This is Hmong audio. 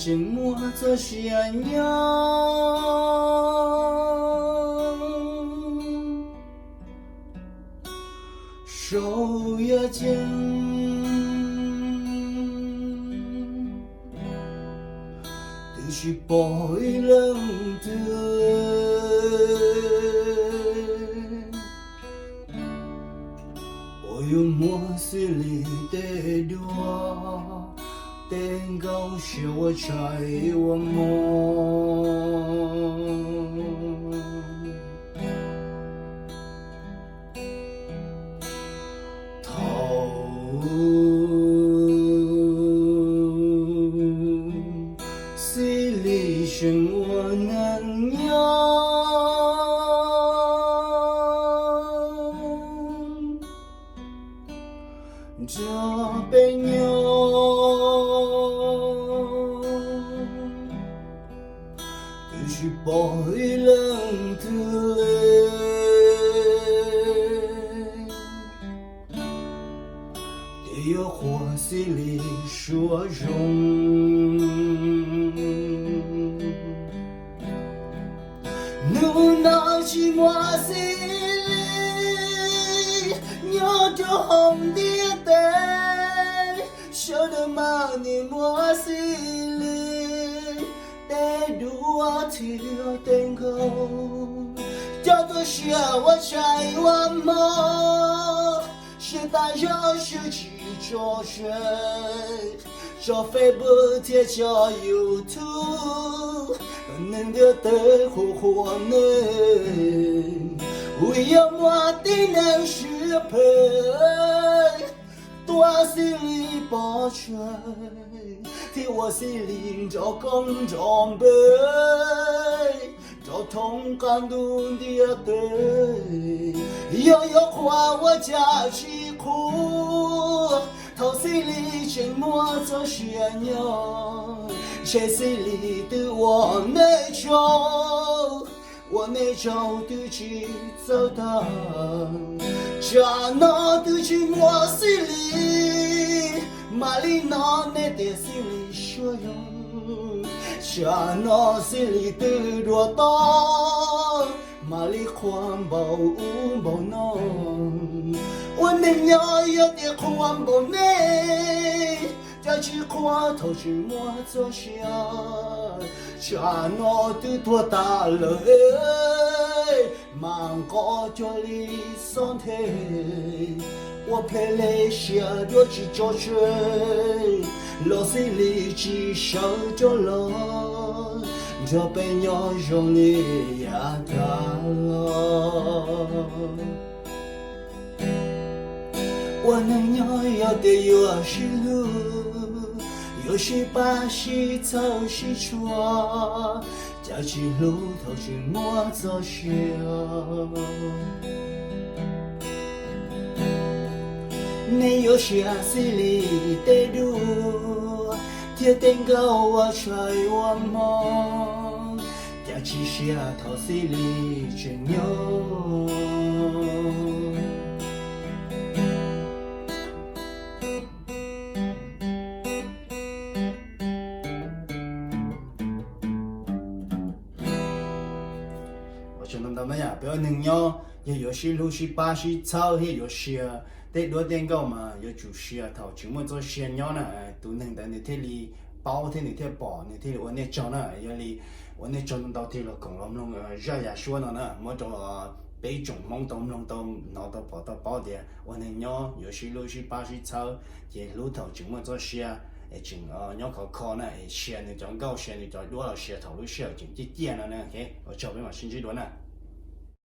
tseem muaj txoj sia nyob saum yaj ceeb, twb tsis pom ib leej twg uas yuav muaj xib lis tej duab tej nkauj siab ua tshais ua hmo. Thaum xib lis tseem ua neej nyob nrog peb nyob, twb tsis pom ib leej twg ces yuav qhuas xib lis suav zoo. Hnub no tsis muaj xib lis nyob rau hauv ntiaj teb, sawv daws mas nim muaj xib lis tej duab thiab tej nkauj, coj tuaj siab ua tshais ua hmo, siab tas zog siab tsis tso tseg, tso Facebook thiab tso YouTube, neeg ntiaj teb qhuas qhuas nej, vim yog muaj tib neeg siab phem tua xib lis pov tseg, thiab ua xib lis nrov koob nrov npe rau thoob qab ntuj ntiaj teb. Yog yuav qhuas ua cas tsis qhuas, thaum xib lis tseem muaj txoj sia nyob, ntshe xib lis twb ua nej tsaug, ua nej tsaug twb tsis txawj tag. Tsam no twb tsis muaj xib lis, mam li hnov nej tias xib lis suav zoo. Tsam no xib lis twb dua toj, mam li qhuas npaum ub npaum no. Ua neeg nyob yog tias qhuas npaum nej, cas tsis qhuas thaum tseem muaj txoj sia. Tsam no twb tuag tas lawm, mas nqos cuag li xob nthe, ua ple le siab duab tsis tso tseg, los xib lis tsis sawv rov los nrog peb nyob zoo li yav tag los. Ua neeg nyob yog tias yuav sib hlub, yuav sib pab sib txhawb sib tshua, cas tsis hlub thaum tseem muaj txoj sia. Nej yuav siab xib lis tej duab thiab tej nkauj ua tshais ua hmo, cas tsis siab thaum xib lis tseem nyob. Ua tsaug ntau ntau na yom, peb ua neeg nyob yog yuav sib hlub sib pab sib txhawb thiab yuav siab tej duab tej nkauj mas yuav tsum siab thaum tseem muaj txoj sia nyob na, tus neeg ntawd nws thiaj li paub thiab nws thiaj pom nws thiaj li ua nej tsaug na. Yog li ua nej tsaug ntau ntau thiaj los koom los mloog zaj yam suab no na, muab rau peb tsoom Hmoob tau mloog tau hnov tau pom tau paub tias ua neeg nyob yuav sib hlub sib pab sib txhawb, ces hlub thaum tseem muaj txoj sia, es tseem nyob khov kho na, es siab nws cov nkauj siab nws cov duab los siab thaum lub sij hawm tseem ciaj ciaj no na. Ua tsaug, peb mam sib ntsib dua na.